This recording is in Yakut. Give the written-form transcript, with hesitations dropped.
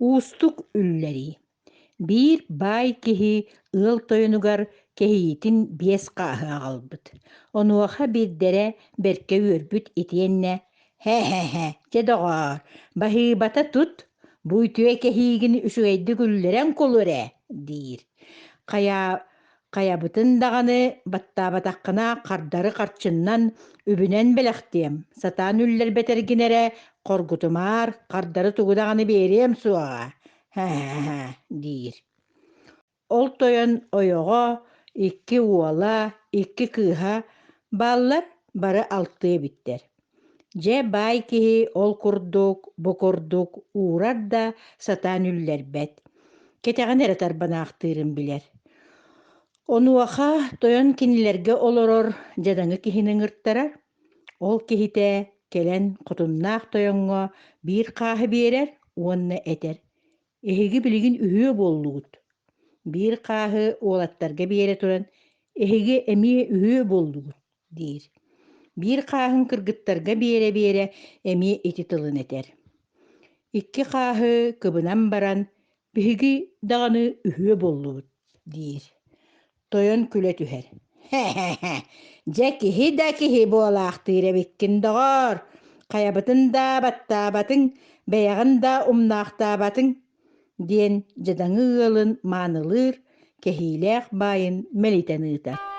Уустук үллэрии. Биир баай киһи ыал тойонугар кэһиитин биэс хааһы аҕалбыт. Онуоха биирдэрэ бэркэ үөрбүт итиэннэ «Һэ-һэ-һэ, дьэ доҕоор, баһыыбата тут, бу үтүө кэһиигин үчүгэйдик үллэрэн кулу эрэ» диир. Хайа хайабытын даҕаны баттаабатаххына хардары харчыннан, үбүнэн бэлэхтиэм, сатаан үллэрбэтэргин эрэ хоргутумаар, хардары тугу даҕаны биэриэм суоҕа, һэ-һэ-һэ диир. Ол тойон ойоҕо, икки уола, икки кыыһа бааллар, бары алтыа эбиттэр. Дьэ, баай киһи ол курдук, бу курдук уурар да сатаан үллэрбэт. Кэтэҕин эрэ тарбанаахтыырын билэр. Онуоха тойон кинилэргэ олорор дьадаҥы киһини ыҥыртарар. Ол киһитэ кэлэн хотуннаах тойоҥҥо биир хааһы биэрэр уонна этэр: «Эһиги билигин үһүө буоллугут». Биир хааһы уолаттарга биэрэ туран: «Эһиги эмиэ үһүө буоллугут» диир. Биир хааһын кыргыттарга биэрэ-биэрэ эмиэ ити тылын этэр. Икки хааһы кыбынан баран «Биһиги даҕаны үһүө буоллубут» диир. Тойон күлэ түһэр: «Һэ-һэ-һэ, дьэ киһи да киһи буолаахтыыр эбиккин, доҕоор! Хайабытын да баттаабатыҥ, бэйэҕин да умнаахтаабатыҥ» диэн дьадаҥы ыалын маанылыыр, кэһиилээх баайын мэлитэн ыытар.